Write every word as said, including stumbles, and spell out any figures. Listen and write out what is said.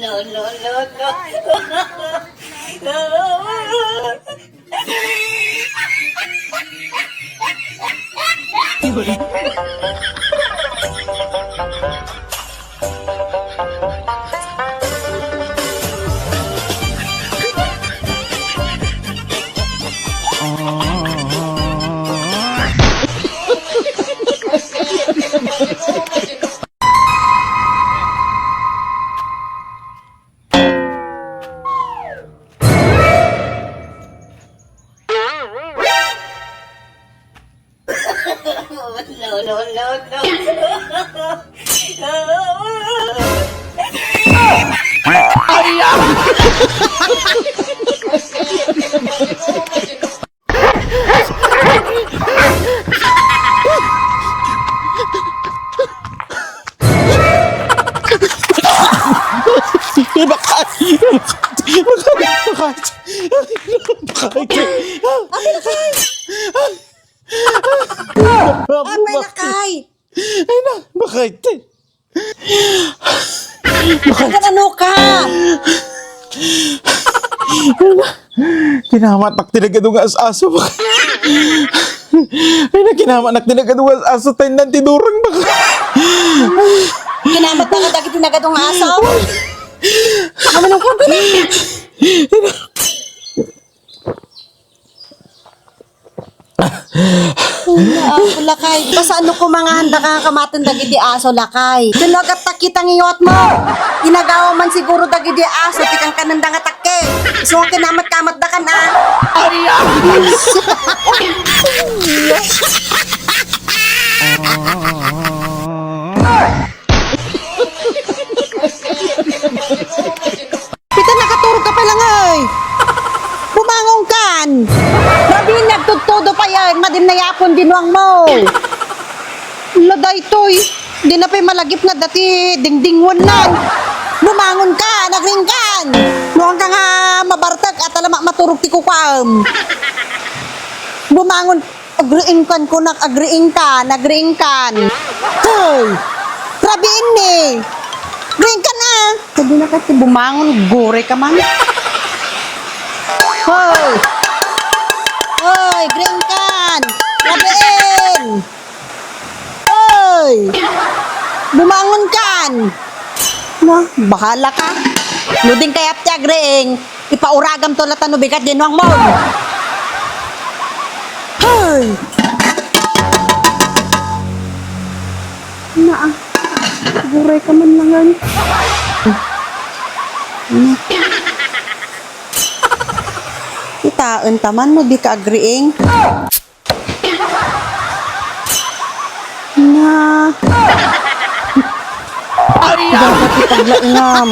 No, no, no, no. No, no, no, no. Bakit? Bakit? Bakit? Bakit? Ate Lakay! Ate Lakay! Ay na, bakit? Bakit ano ka? Ay na, kinamatnak ti nagadu nga as-aso. Ay na, kinamatnak ti nagadu nga as-aso. Tayo nan ti durang baka. Kinamat na ka dagiti nagadu nga aso? Ano nang problema? Apo, Lakay. Basta no kumangan da ka kamaten dagiti aso, Lakay. Ken no agattak kita nga iyawatmo. Inagawa man siguro dagiti aso, ti kankanenda nga takke. Isu nga kinamat-kamat da kan, a. Ay, ah! Ita, nakaturog ka pay lang, ay! Bumangon kan! Rabiin, nagtudtudo pay, ay, madi nga yapon dinuangmo. Ala daytoy, di na pay malagip nga dati dingdingwennan. Bumangon ka, nagringkan! Nuang ka nga mabartek, at ala ma-, maturog ti kukuam. Bumangon. Agriingkan kunak, agriingkan, agriingkan. Hoy! Rabiin ni! Agriingkan, a! Sabi na kasi bumangon, guray ka man. Hoy! Hoy, agriingkan! Rabiin! Hoy! Bumangon kan! Na, bahala ka. No ding kayat ti agriing, ipauragam to lata no bigat dinuangmo. Hay! Naa, guray ka man langan. Kitaen ta man no di ka agriing. Na. Dapat ipaglaingam.